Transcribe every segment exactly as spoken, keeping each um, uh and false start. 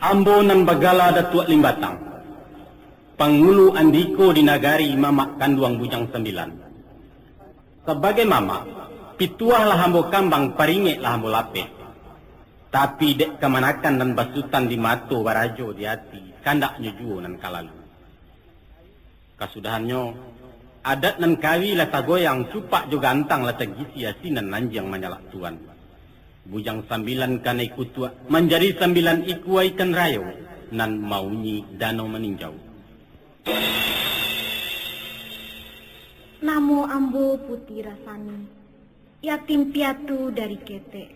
Ambo nan bagala Datuak Limbatang, pangulu andiko di nagari mamak kanduang Bujang Sambilan. Sabagai mamak, pituahlah ambo kambang, paringeklah ambo lapeh. Tapi dek kamanakan nan basutan di mato, barajo di ati, kandaknyo juo nan ka lalu. Kasudahannyo, adat nan kawi lah tagoyang, cupak jo gantang lah tagisi, asinan anjiang manyalak tuan. Bujang Sambilan kanai kutuak, manjadi sambilan ikua ikan rayo, nan maunyi Danau Maninjau. Namo ambo Puti Rasani, yatim piatu dari ketek.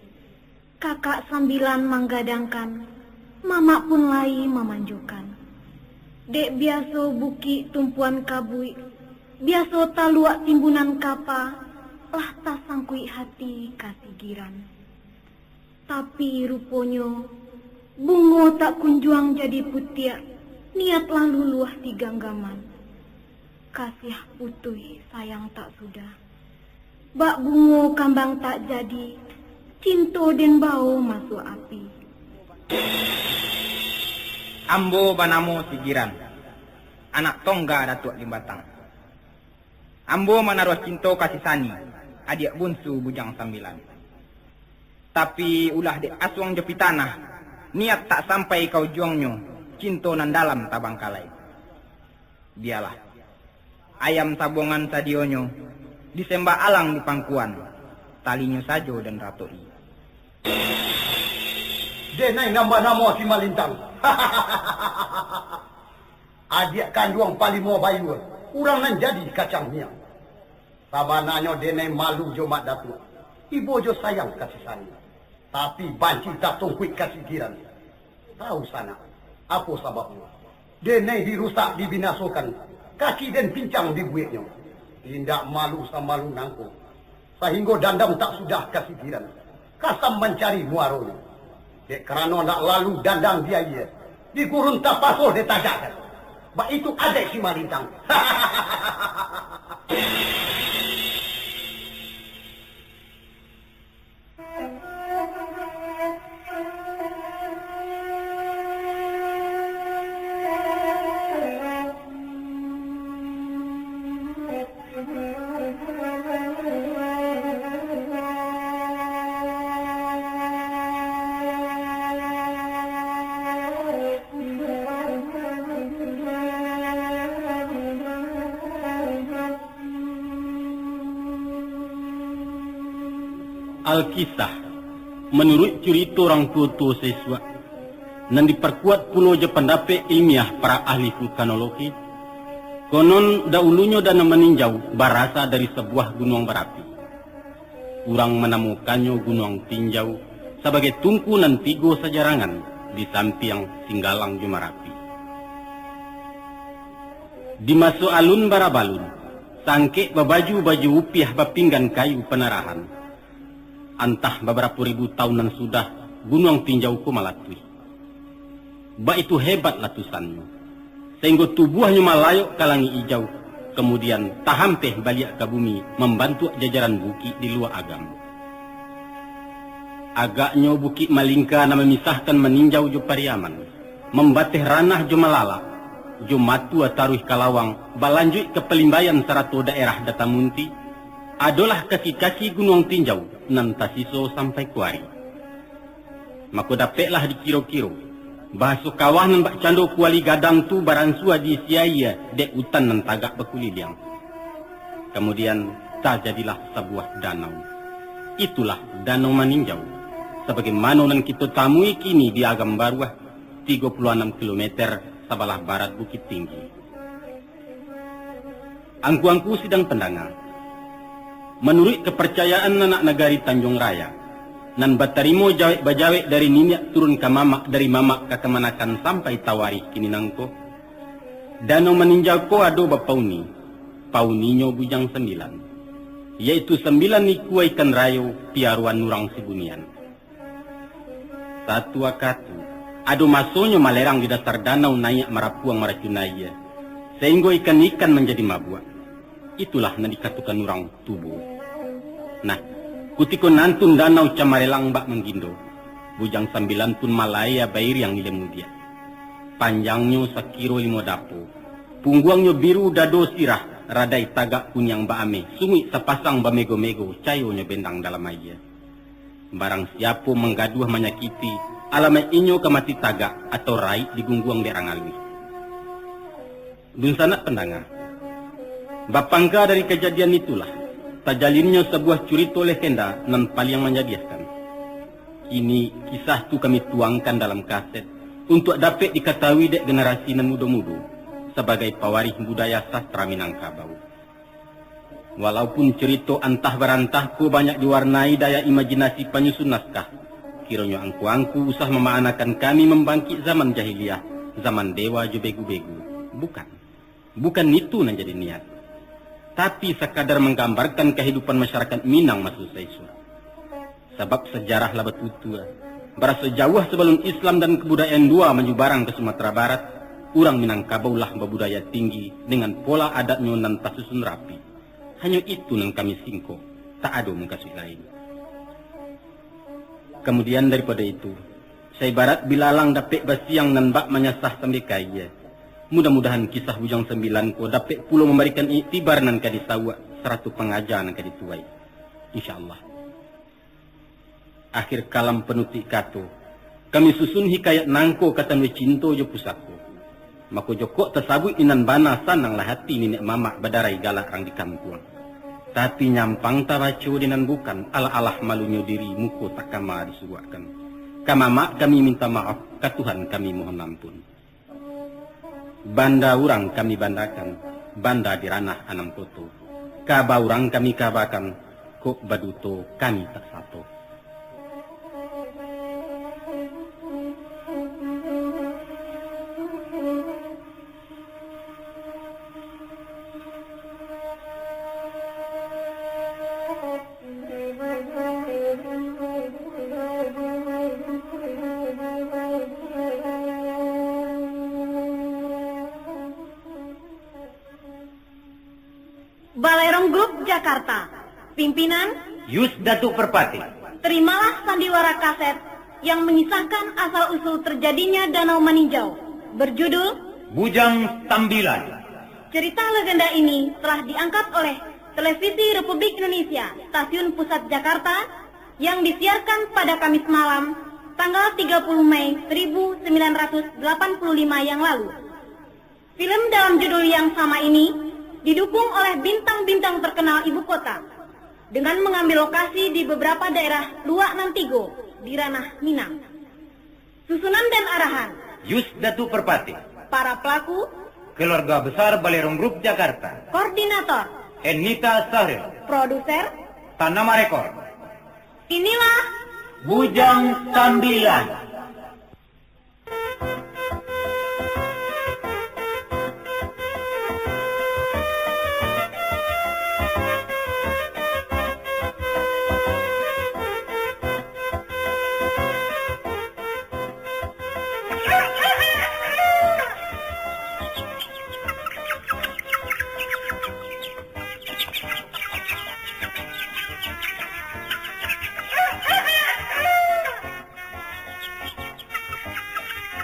Kakak sambilan manggadangkan, mamak pun lai mamanjokan. Dek biaso bukik tumpuan kabuik, biaso taluak timbunan kapa, lah tasangkuik hati kasigiran. Tapi ruponyo, bungo tak kunjuang jadi putiak, niat lah luluah di ganggaman. Kasiah putuih sayang tak sudah. Bak bungo kambang tak jadi, cinto den bao masuak api. Ambo banamo Sigiran, anak tongga Datuak Limbatang. Ambo manaruah cinto ka si Sani, adiak bunsu Bujang Sambilan. Tapi ulah dek asuang jo pitanah, niat tak sampai ka ujuangnyo, cinto nan dalam tabangkalai. Bialah. Ayam sabuangan sadionyo, disembah alang di pangkuan, talinyo sajo den ratok-i. Denai nan banamo Simalintang. Adiak kanduang Palimo Bayua, urang nan jadi kacang miang. Sabananyo denai malu jo Mak Datuak, ibo jo sayang ka si Sani. Tapi banci tatungkuik kasigiran. Tahu sanak, apo sababnyo? Denai dirusak, dibinasokan, kaki den pincang dibueknyo. Indak malu samalu nangko, sahinggo dandam tak sudah kasigiran, kasam mancari muaronyo. Dek karano ndak lalu dandang di aia, di gurun tapaso ditagakkan. Baitu adaik Simalintang. Alkisah, manuruik curito urang tuo-tuo saisuak, nan diparkuat pulo jo pandapek ilmiah para ahli vulkanologi, konon dahulunyo Danau Maninjau barasa dari sabuah gunuang barapi. Urang manamokannyo Gunuang Tinjau sabagai tungku nan tigo sajarangan di sampiang Singgalang jo Marapi. Di maso alun barabalun, sangkek babaju-baju upiah bapinggan kayu panarahan, antah babarapo ribu taun nan sudah Gunuang Tinjau ko malatuih. Baitu hebat latusannyo, sainggo tubuahnyo malayok ka langik ijau, kamudian tahampeh baliak ka bumi, mambantuak jajaran bukik di luwa agam. Agaknyo Bukik Malingka nan mamisahkan Maninjau jo Pariaman, mambateh ranah jo Malalak, jo matua taruih ka lawang, balanjuik ka Palimbayan sarato daerah Datamunti, adolah kaki-kaki Gunuang Tinjau nan tasiso sampai kuari. Mako, dapeklah dikiro-kiro, bahaso kawah nan bakcando kuali gadang tu baransua diisi aia dek utan nan tagak bakuliliang. Kamudian, tajadilah sabuah danau. Itulah Danau Maninjau, sabagaimano nan kito tamui kini di Agam Baruah, tigo puluah anam kilometer sabalah barat Bukittinggi. Angku-angku sidang pandanga, manuruik kaparcayaan anak nagari Tanjuang Raya, nan batarimo jawek-bajawek dari niniak turun ka mamak, dari mamak ka kamanakan sampai tawarih kini nangko, Danau Maninjau ko ado bapauni, pauninyo Bujang Sambilan, yaitu sambilan ikua ikan rayo piaroan urang Sibunian. Satu wakatu, ado masonyo malerang di dasar danau naiak marapuang maracun aia, sainggo ikan-ikan manjadi mabuak. Itulah nan dikatokan urang tubo. Nah, kutiko nantun danau camarelang bak manggindo, Bujang Sambilan pun malaia bairiang ilemu diak. Panjangnyo sakiro limo dapo, pungguangnyo biru dado sirah, radai tagak kuniang baameh, sunguik sapasang bamego-mego, cayonyo bendang dalam aia. Barang siapo manggaduah manyakiti, alamaik inyo ka mati tagak atau raik digungguang dek rang aluih. Dunsanak pandanga, bapangka dari kajadian itulah, tajalinnyo sabuah curito legenda nan paliang manjadiahkan. Kini, kisah tu kami tuangkan dalam kaset, untuak dapek dikatahui dek generasi nan mudo-mudo, sabagai pawarih budaya sastra Minangkabau. Walaupun curito antah barantah ko banyak diwarnai daya imajinasi panyusun naskah, kironyo angku-angku usah mamaanakan kami mambangkik zaman jahiliah, zaman dewa jo begu-begu. Bukan. Bukan itu nan jadi niat. Tapi sakadar manggambarkan kahidupan masyarakat Minang maso saisuak. Sabab sajarah lah batutua. Baraso jauah sabalun Islam dan kabudayaan lua manjubarang ka Sumatera Barat, urang Minangkabau lah babudaya tinggi dengan pola adatnyo nan tasusun rapi. Hanyo itu nan kami singko, tak ado mukasuik lain. Kamudian daripado itu, saibarat bilalang dapek basiang nan bak manyasah sambekaia. Mudah-mudahan kisah Bujang Sambilan ko dapek pulo mambarikan iktibar nan ka disauak, sarato pangaja nan ka dituai. Insya Allah. Akhir kalam panutuik kato, kami susun hikayat nangko ka tanduih cinto jo pusako. Mako jokok tasabuik di nan bana, sananglah hati niniak mamak badarai galak rang di kampuang. Tapi nyampang tabaco di nan bukan, alah-alah malunyo diri muko takama disuruakkan. Ka mamak kami minta maaf, ka Tuhan kami mohon ampun. Banda urang kami bandakan, banda di ranah anam koto. Kaba urang kami kabakan, kok baduto kami tak sato. Balerong Group Jakarta, pimpinan Yus Datuk Perpati. Terimalah sandiwara kaset yang mengisahkan asal-usul terjadinya Danau Maninjau, berjudul Bujang Sambilan. Cerita legenda ini telah diangkat oleh Televisi Republik Indonesia, Stasiun Pusat Jakarta, yang disiarkan pada Kamis malam, tanggal tiga puluh Mei seribu sembilan ratus delapan puluh lima yang lalu. Film dalam judul yang sama ini didukung oleh bintang-bintang terkenal ibu kota, dengan mengambil lokasi di beberapa daerah luak nan tigo di ranah Minang. Susunan dan arahan Yus Datuk Perpati. Para pelaku, Keluarga Besar Balerong Group Jakarta. Koordinator Ernita Sahril. Produser Tanama Rekor. Inilah Bujang Sambilan.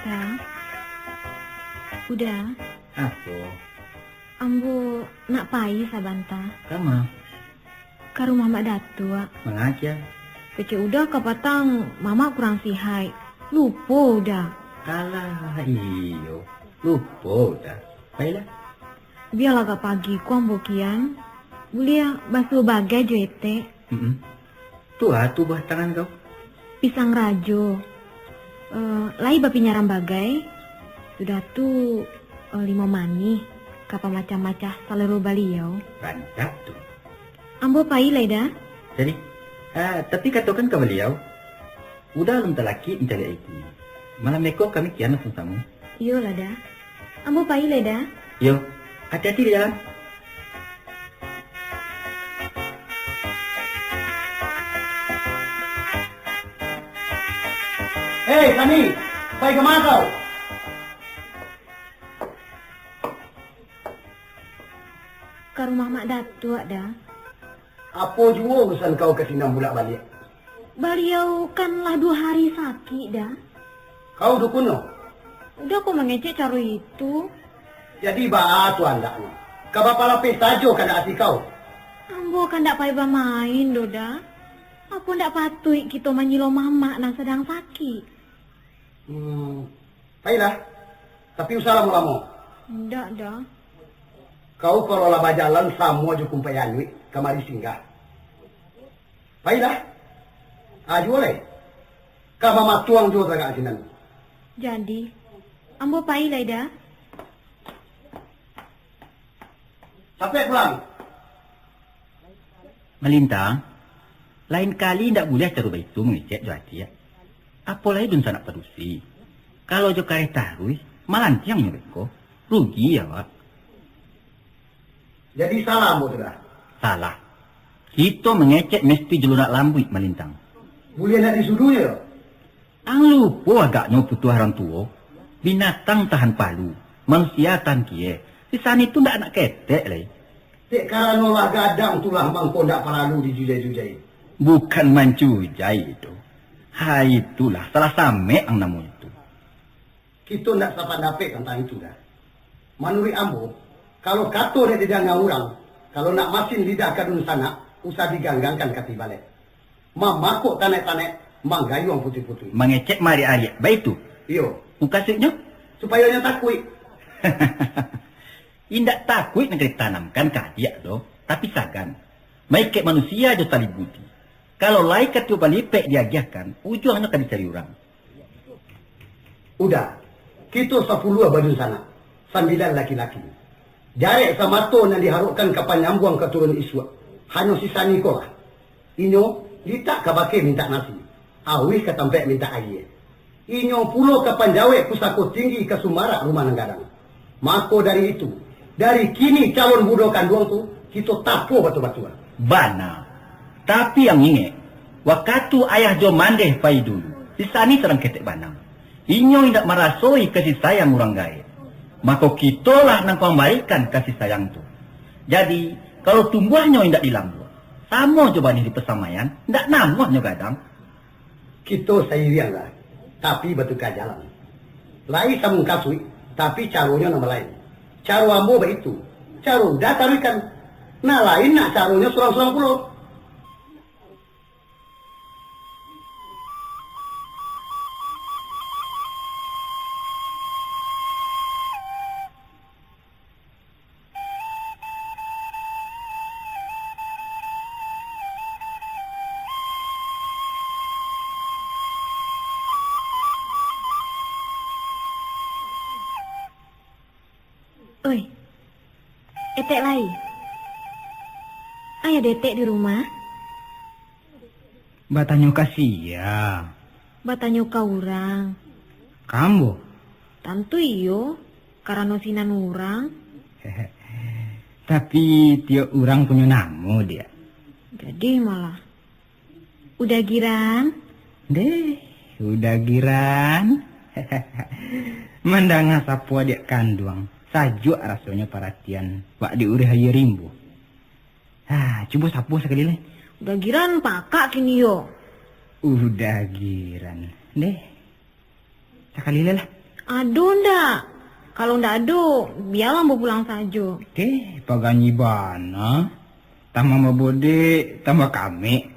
Da, Uda. Apo? Ambo nak pai sabanta. Kama? Ka rumah Mak Datuak. Mangaja? Kecek Uda kapatang Mamak kurang sihaik. Lupo Uda. Alah, iyo. Lupo Uda. Pailah. Bialah agak pagi ko ambo kian. Buliah basuo bagai jo etek. Mm-mm. Tu a tu buah tangan kau? Pisang rajo. Eh, lai bapinyaram bagai. Sudah tu, eh, limau manih. Ka pamacah-macah salero baliau. Rancak tu. Ambo pai lai, Da. Jadi, ah, tapi katokan ka baliau, Uda alun talakik mancaliak ibu. Malam beko kami kian lah samo-samo. Iyolah, Da. Ambo pai lai, Da. Yo, ati-ati di jalan. Hei, Sani, pai ka ma kau? Ka rumah Mak Datuak, Da. Apo juo urusan kau ka sinan bulak-baliak? Baliau kan lah duo hari sakik, Da. Kau dukun no? Uda kok mangecek caro itu. Jadi baa tu andaknyo? Ka bapalapeh sajo kandak ati kau? Ambo kandak pai bamain doh, Da. Apo ndak patuik kito manyilo mamak nan sadang sakik? Hmm, pailah. Tapi usah lamo-lamo. Ndak, Da. Kau kalau lah bajalan samo jo kumpayan duit kamari singgah. Pailah. Ah, juo lai. Ka mamatuang juo tagak sinan. Jadi, ambo pai lai, Da. Capek pulang. Malintang, lain kali indak buliah caro baitu mangecek jo adiak. Apo lai dunsanak padusi. Kalau jo kareh taruih, malantiang nyo beko. Rugi awak. Jadi salah ambo tu, Da? Salah. Kito mangecek mesti jo lunak lambuik, Malintang. Buliah nak disuduhnyo yo? Ang lupo agaknyo putuah urang tuo. Binatang tahan palu, manusia tahan kieh. Si Sani tu ndak anak ketek lai. Dek karano lah gadang tu lah mangko ndak paralu dijujai-jujai. Bukan mancujai itu. Hai, itulah salah samek ang namonyo tu. Kito ndak sapandapek tantang itu, Da. Manuruik ambo, kalau kato dek didanga urang, kalau nak masin lidah ka dunsanak, usah diganggangkan kati balek. Mamakok tanek-tanek, manggayuang putuih-putuih. Mangecek maariak-ariak, baitu? Iyo. Mukasuiknyo? Supayo nyo takuik. Indak takuik nan ka ditanamkan ka adiak doh, tapi sagan. Maikek manusia jo tali budi. Kalau lai ka tiok balipek diagiahkan, ujuangnyo ka dicari urang. Uda, kito sapuluah badunsanak, sambilan laki-laki. Jarek samato nan diharokkan ka panyambuang katurunan isuak, hanyo si Sani ko lah. Inyo litak ka bakeh mintak nasi, auih ka tampaik mintak aia. Inyo pulo ka panjawek pusako tinggi ka sumarak rumah nan gadang. Mako dari itu, dari kini calon budo kanduang tu, kito tapo batua-batua. Bana. Tapi ang ingek, wakatu ayah jo mandeh pai dulu, si Sani sadang ketek bana. Inyo indak marasoi kasih sayang urang gaek. Mako kitolah nan ka mambarikan kasih sayang tu. Jadi, kalau tumbuahnyo indak dilambuak, samo jo banih di pasamaian, indak namuah nyo gadang. Kito sairiang lah, tapi batuka jalan. Lai samungkasuik, tapi caronyo nan balain. Caro ambo baitu, caro Uda taruihkan. Nan lain nak caronyo surang-surang pulo. Oi, Etek lai. Ai ado Etek di rumah? Batanyo ka sia? Batanyo ka urang. Ka ambo? Tantu iyo, karano sinan urang. Tapi tiok urang punyo namo, Diak. Gadih malah. Uda Giran? Deh, Uda Giran. Mandanga sapo adiak kanduang, sajuak rasonyo paratian wak di urih aia rimbo. Ah, cubo sapo sakali lai. Uda Giran pakak kini yo. Uda Giran. Deh. Sakali lai lah. Ado ndak? Kalau ndak ado, bialah ambo pulang sajo. Deh, paganyi bana. Tambah babodek, tambah kamek.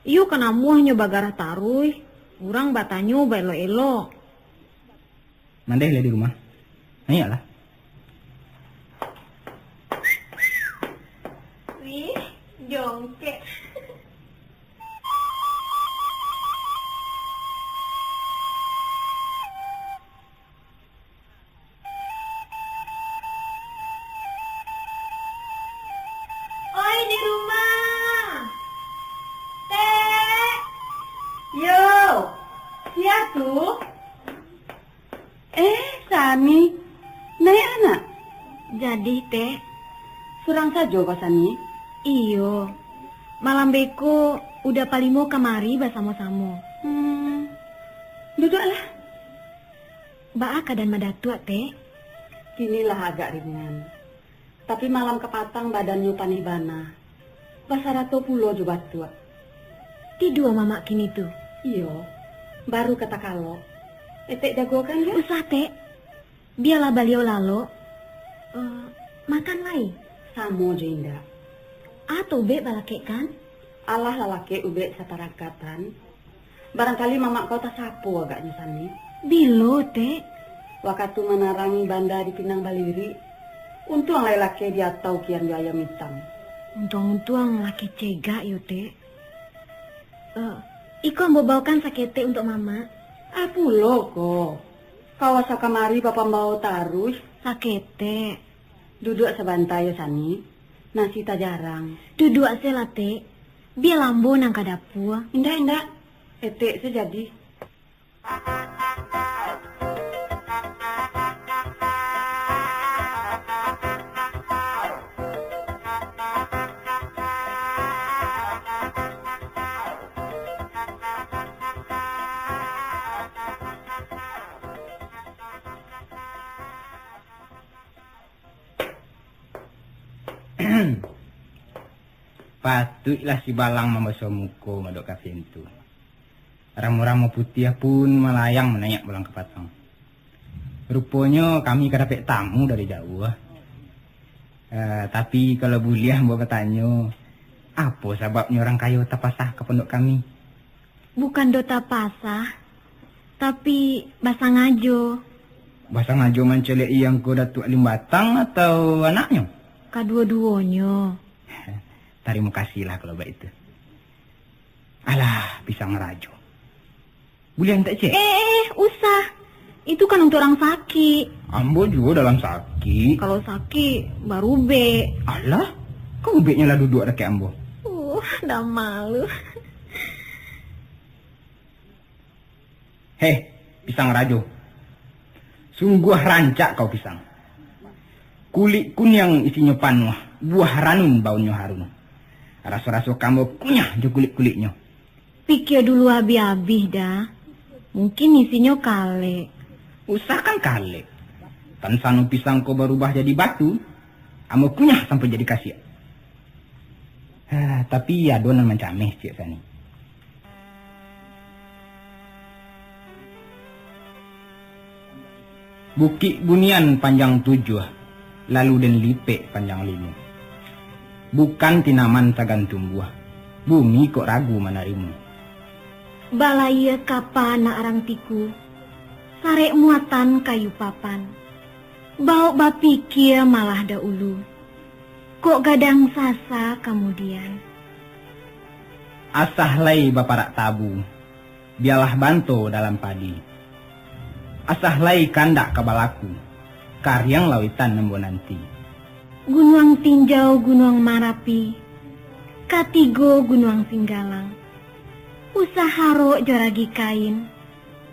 Iyo kan amuahnyo bagarah taruih. Urang batanyo baelok-elok. Mandeh lah di rumah. Naiaklah. Wih, jongkek. Oi, di rumah. Tek. Yo, sia tu? Eh, Sani. Naiak, Nak. Jadi, Tek. Surang sajo, Ba Sani? Iyo. Malam beko, Uda Palimo kamari basamo-samo. Hmm. Duduaklah. Baa kaadaan Madatuak, Tek? Kini lah agak ringan. Tapi malam kapatang badannyo paneh bana. Basarato pulo jo batuak. Tidua mamak kini tu? Iyo, baru ka takalok. Etek jagokan, yo? Usah, Tek. Bialah baliau lalok. Eh, makan lai. Samo jo indak. Ah, tu ubek balakek kan? Alah lalakek ubek saparangkatan. Barangkali mamak kau tasapo agaknyo, Sani. Bilo, Tek? Wakatu manarangi banda di Pinang Baliri, untuang lai lakeh diatau kian jo ayam itam. Untuang-untuang lakeh cegak yo, Tek. Eh, iko ambo baokan saketek untuak mamak. Ah, pulo ko. Kau asa kamari bapambao taruih. Saketek. Duduak sabanta yo, Sani. Nasi tajarang. Duduak se lah, Tek. Bialah ambo nan ka dapua. Indak, indak. Etek se jadi. Patuiklah si Balang mambaso muko madok ka pintu. Ramo-ramo putiah pun malayang manaiak bulan kapatang. Ruponyo kami ka dapek tamu dari jauah. Eh, tapi kalau buliah ambo batanyo, apo sababnyo urang kayo tapasah ka pondok kami? Bukan do tapasah, tapi basangajo. Basangajo mancaliak-i angko Datuak Limbatang atau anaknyo? Kaduo-duonyo. Tarimo kasihlah kalau baitu. Alah, pisang rajo. Buliah mintak cek? Eh, eh, eh, usah. Itu kan untuk orang sakik. Ambo juo dalam sakik. Kalau sakik, barubek. Alah, kan ubeknyo lah duduak dakek ambo. Uh, dah malu. Heh, pisang rajo. Sungguah rancak kau pisang. Kulik kuniang isinyo panuah, buah ranun baunnyo harum. Raso-raso ka ambo kunyah jo kulik-kuliknyo. Pikia dulu abih-abih dah. Mungkin isinyo kalek. Usah kan kalek. Tan sano pisang ko barubah jadi batu, ambo kunyah sampai jadi kasiak. Ah, tapi ado nan mancameh ciek Sani. Bukik bunian panjang tujuah, lalu den lipek panjang limo. Bukan tinaman sagan tumbuah, bumi kok ragu manarimo. Balayia kapa nak rang tiku, sarek muatan kayu papan. Baok bapikia malah daulu, kok gadang sasa kamudian. Asah lai baparak tabu, bialah banto dalam padi. Asah lai kandak ka balaku, kariang lauitan ambo nanti. Gunuang Tinjau, Gunuang Marapi, katigo Gunuang Singgalang, usah harok jo ragi kain,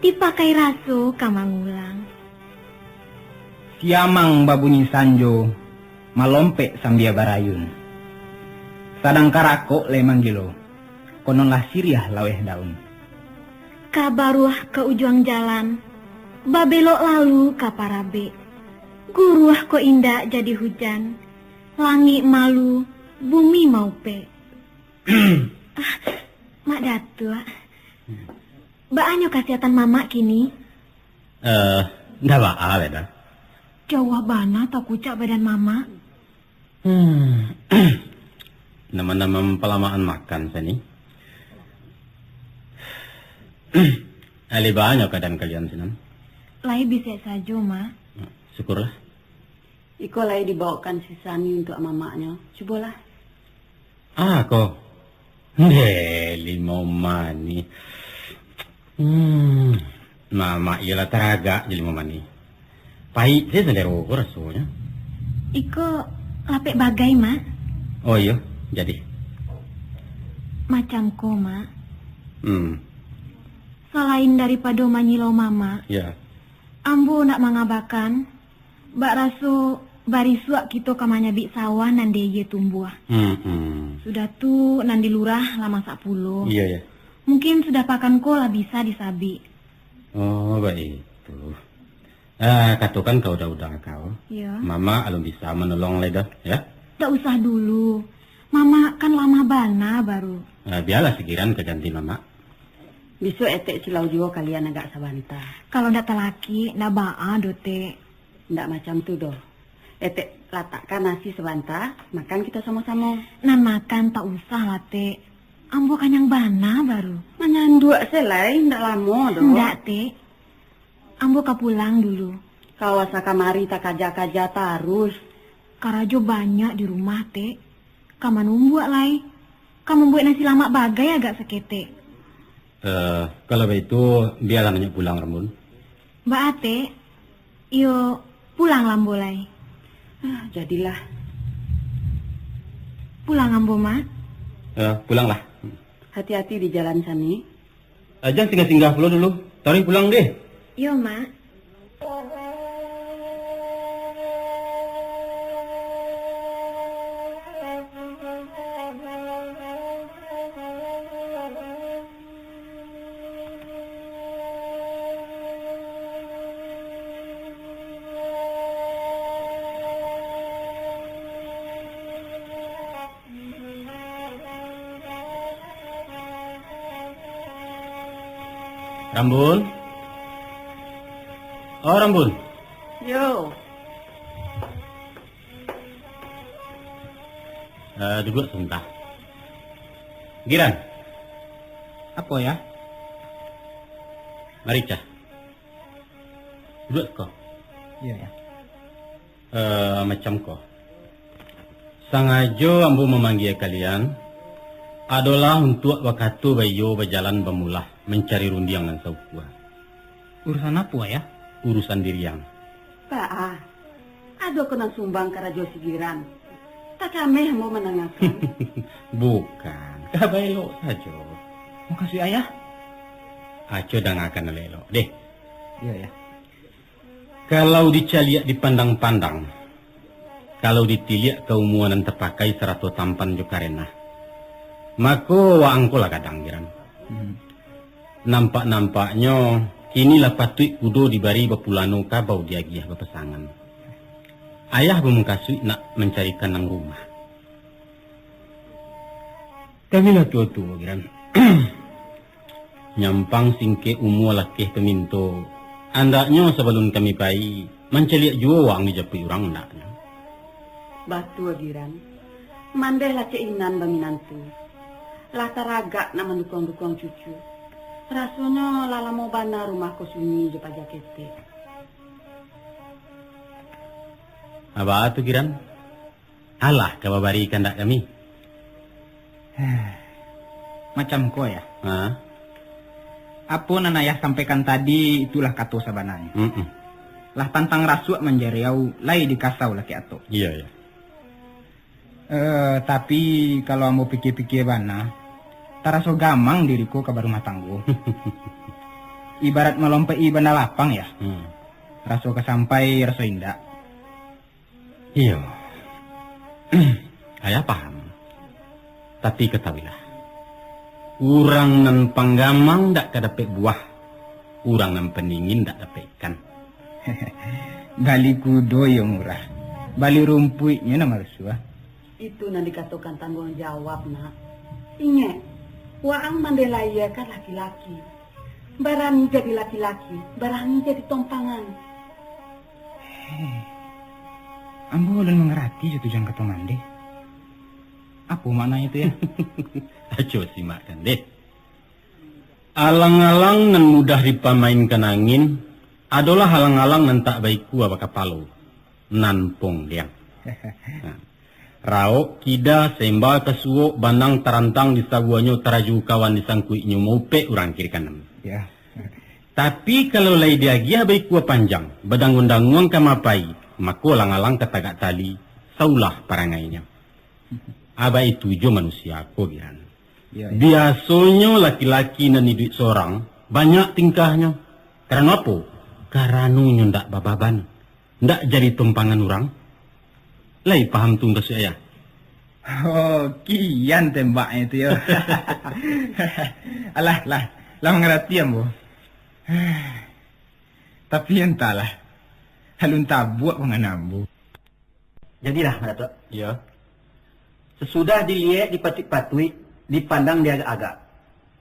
dipakai raso ka mangulang. Siamang babunyi sanjo, malompek sambia barayun. Sadang karakok lai manggilo, kononlah siriah laweh daun. Ka baruah ka ujuang jalan, babelok lalu ka parabek. Guruah kok indak jadi hujan, langik malu, bumi maupek. Ah, Mak Datuak, baanyo kasihatan mamak kini? Eh, ndak baa lai doh. Jauah bana takucak badan mamak. Hmm. Nama-nama mampalamaan makan sani. Alih banyo kaadaan kalian sinan? Lai bisek sajo, Mak. Syukurlah. Iko lai dibaokan si Sani untuak mamaknyo. Cubolah. Ah, ko. Ndeh, limau manih. Hmm, mamak iyolah taragak jo limau manih. Paik se sandero ko rasonyo. Iko lapek bagai, Mak. Oh iyo, jadi. Macam ko, Mak. Hmm. Salain daripado manyilau mamak, ya, ambo nak mangabakan, bak raso barisuak kito ka manyabik sawah nan di aia tumbuah. Hmm, hmm. Sudah tu, nan di lurah lah masak pulo. Iya, iya. Mungkin sudah pakan ko lah bisa disabik. Oh, baitu. Ah, katokan ka uda-uda kau. Iya. Mamak alun bisa manolong lai doh, ya? Ndak usah dulu. Mamak kan lamah bana baru. Ah, bialah sigiran ka ganti mamak. Bisuak etek silau juo kalian agak sabanta. Kalau ndak talakik, ndak baa doh, Tek. Ndak macam tu doh. Etek latakkan nasi sabanta, makan kito samo-samo. Nan makan tak usah lah, Tek. Ambo kanyang bana baru. Manyanduak se lai, ndak lamo doh. Ndak, Tek. Ambo ka pulang dulu. Ka asa kamari takaja-kaja tarus. Karajo banyak di rumah, Tek. Ka manumbuak lai. Ka mambuek nasi lamak bagai agak saketek. Eh, kalau baitu, bialah Nanyuak pulang, Rambun. Baa, Tek? Iyo, pulang lah ambo lai. Ah, jadilah. Pulang ambo, Mak. Eh, pulanglah. Hati-hati di jalan, Sani. Eh, jan singgah-singgah pulo dulu. Taruih pulang deh. Iyo, Mak. Rambun. Oh, Rambun. Yo. Eh, duduak sabanta. Giran. Apo, Yah? Mari, Cah. Duduak ko. Iyo, Yah. Eh, macam ko. Sangajo ambo mamanggia kalian, adolah untuak bakato baiyo bajalan bamulah mancari rundiang nan saukua. Urusan apo, Ayah? Urusan diriang. Baa, ado ko nan sumbang karajo si Giran? Takameh ambo mandangakan. Bukan, ka baelok sajo. Mukasuik Ayah? Aco dangakan elok-elok, deh. Iyo, Yah. Kalau dicaliak dipandang-pandang, kalau ditiliak ka umua nan tapakai sarato tampan jo karenah, mako, waang ko lah gadang, Giran. Hmm. Nampak-nampaknyo, kini lah patuik kudo dibari bapulano kabau diagiah bapasangan. Ayah bamukasuik nak mancarikan nan rumah. Kami lah tuo-tuo, Giran. Nyampang singkek umua lakeh paminto, andaknyo sabalun kami pai, mancaliak juo waang dijapuik urang andaknyo. Batua, Giran. Mandeh lah cek Inan baminantu. Lah taragak nak mandukuang-dukuang cucu. Rasonyo lah lamo bana rumah ko sunyi jo paja ketek. Baa tu, Giran? Alah ka babari kandak kami? Macam ko, Yah. Ha? Apo nan Ayah sampaikan tadi, itulah kato sabananyo. Mm-mm. Lah pantang rasuak manjariau, lai dikasau lakek atok. Iyo, iyo. Eh, tapi, kalau ambo pikia-pikia bana, taraso gamang diri ko ka barumah tanggo. Ibarat malompek-i bana lapang, Yah. Hmm. Raso ka sampai, raso indak. Iyo. Ayah paham. Tapi katahuilah, urang nan panggamang dak ka dapek buah, urang nan pandingin dak dapek ikan. Bali kudo iyo murah, bali rumpuiknyo nan masuah. Itu nan dikatokan tangguang jawab, Nak. Ingek, waang mandeh lahia kan laki-laki. Barani jadi laki-laki, barani jadi tompangan. Heh, ambo alun mangarati jo tujuan kato mandeh. Apo maknanyo tu, Yah? Aco simakkan deh. Alang-alang nan mudah dipamainkan angin, adolah alang-alang nan tak baikua bakapalo, nan pongdiang. Nah, raok kida, semba ka suok, banang tarantang di sabuahnyo, taraju kawan di sangkuiknyo, maupek urang kiri kanan. Ya. Tapi, kalau lai diagiah baikua panjang, badanguang-danguang ka mapai, mako alang-alang ka tagak tali, saulah parangainyo. Abak itu jo manusia ko, Giran. Ya, ya. Biasonyo laki-laki nan iduik sorang, banyak tingkahnyo. Karano apo? Karano nyo ndak bababan, ndak jadi tumpangan urang. Lai paham tu mukasuik Ayah? Oh, kian tembaknyo tu, yo. Alah, lah, lah mangarati ambo. Tapi, antahlah, alun tabuak pangan ambo. Jadilah, Mak Datuak. Iyo. Sasudah diliek, dipatuik-patuik, dipandang diagak-agak,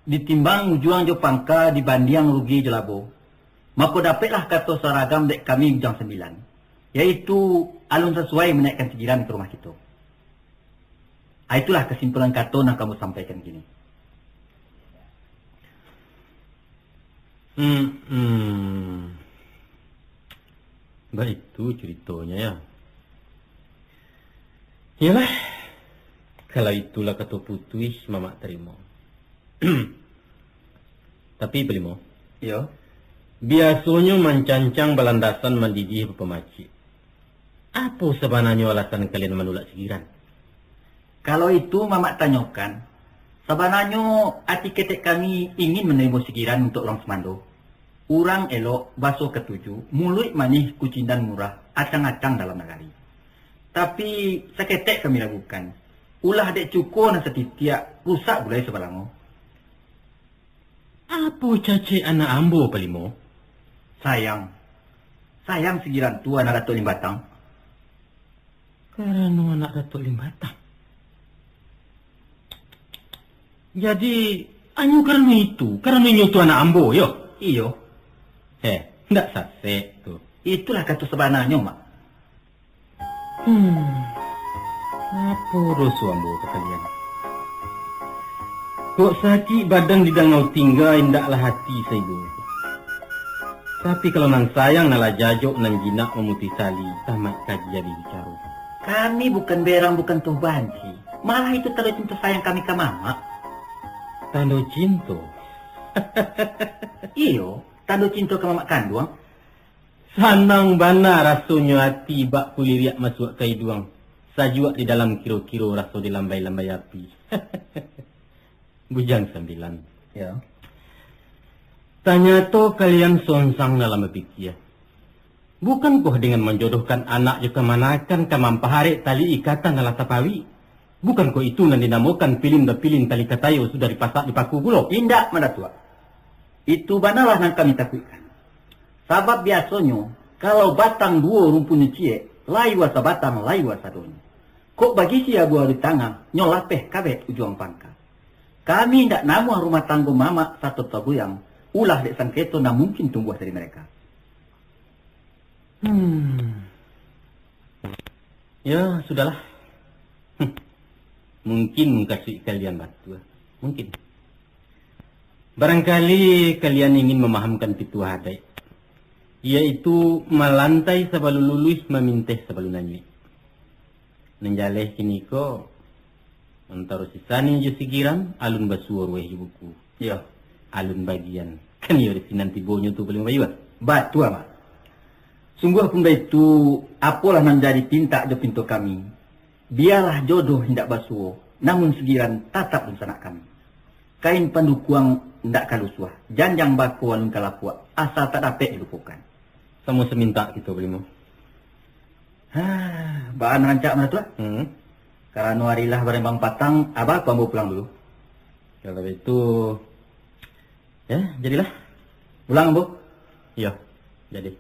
ditimbang ujuang jo pangka, dibandiang rugi jo labo, mako dapeklah kato saragam dek kami Bujang Sambilan. Yaitu alun sasuai manaikkan si Giran ka rumah kito. Ah, itulah kasimpulan kato nan ka ambo sampaikan kini. Hmm, hmm. Baitu curitonyo, yo. Iyolah, kalau itulah kato putuih, Mamak tarimo. Tapi, Palimo, Iyo. biasonyo mancancang balandasan mandidih bapamacik. Apo sabananyo alasan kalian manulak si Giran? Kalau itu Mamak tanyokan, sabananyo ati ketek kami ingin manarimo si Giran untuak urang sumando. Urang elok, baso katuju, muluik manih, kucindan murah, acang-acang dalam nagari. Tapi, saketek kami ragukan. Ulah dek cuko nan satitiak, rusak gulai sabalango. Apo cacek anak ambo, Palimo? Sayang. Sayang si Giran tu anak Datuak Limbatang. Karano anak Datuak Limbatang. Jadi, hanyo karano itu, karano inyo tu anak ambo, yo? Iyo. Heh, ndak sasek tu. Itulah kato sabananyo, Mak. Hmm. Apo doso ambo ka kalian? Kok sakik badan didangau tingga, indaklah hati saibo. Tapi kalau nan sayang, nan lah jajok, nan jinak mamutuih tali, tamaik kaji abih bicaro. Kami bukan berang, bukan tuh banci. Malah itu tando cinto sayang kami ka Mamak. Tando cinto? Iyo, tando cinto ka Mamak kanduang. Sanang bana rasonyo ati bak kuliriak masuak ka iduang, sajuak di dalam kiro-kiro raso di lambai-lambai api. Bujang Sambilan. Ya. Tanyato kalian sonsang dalam bapikia. Bukankoh dengan manjodohkan anak jo kamanakan ka mampaharek tali ikatan nan lah tapawik? Bukankoh itu nan dinamokan pilin bapilin tali katayo sudah dipasak dipaku pulo? Indak, Mak Datuak. Itu banalah nan kami takuikkan. Sabab biasonyo, kalau batang duo rumpunnyo ciek, layua sabatang, layua sadonyo. Kok bagisia buah di tangah, nyo lapeh kabek ujuang pangka. Kami indak namuah rumah tanggo Mamak sato Tuan Buyang, ulah dek sangketo nan mungkin tumbuah dari mereka. Hmm. Ya, sudahlah. Hmm. Mungkin mukasuik kalian batua. Mungkin. Barangkali kalian ingin mamahamkan pituah adaik, yaitu malantai sabalun luluih, maminteh sabalun anyuik. Nan jaleh kiniko, antaro si Sani jo si Giran, alun basuo ruweh jo buku. Iyo. Alun bagian. Kan iyo di sinan tibonyo tu Palimo Bayuang. Batua, Mak. Sungguahpun baitu, apolah nan jadi pintak jo pinto kami. Bialah jodoh indak basuo, namun si Giran tatap dunsanak kami. Kain pandukuang indak ka lusuah, janjang bako alun ka lapuak, asa tak dapek dilupokan. Samo samintak kito Palimo. Hah, baa nan rancak, Mak Datuak? Hmm. Karano ari lah barembang patang, aba ko ambo pulang dulu. Kalau itu, ya, jadilah. Pulang, ambo? Iyo, jadi.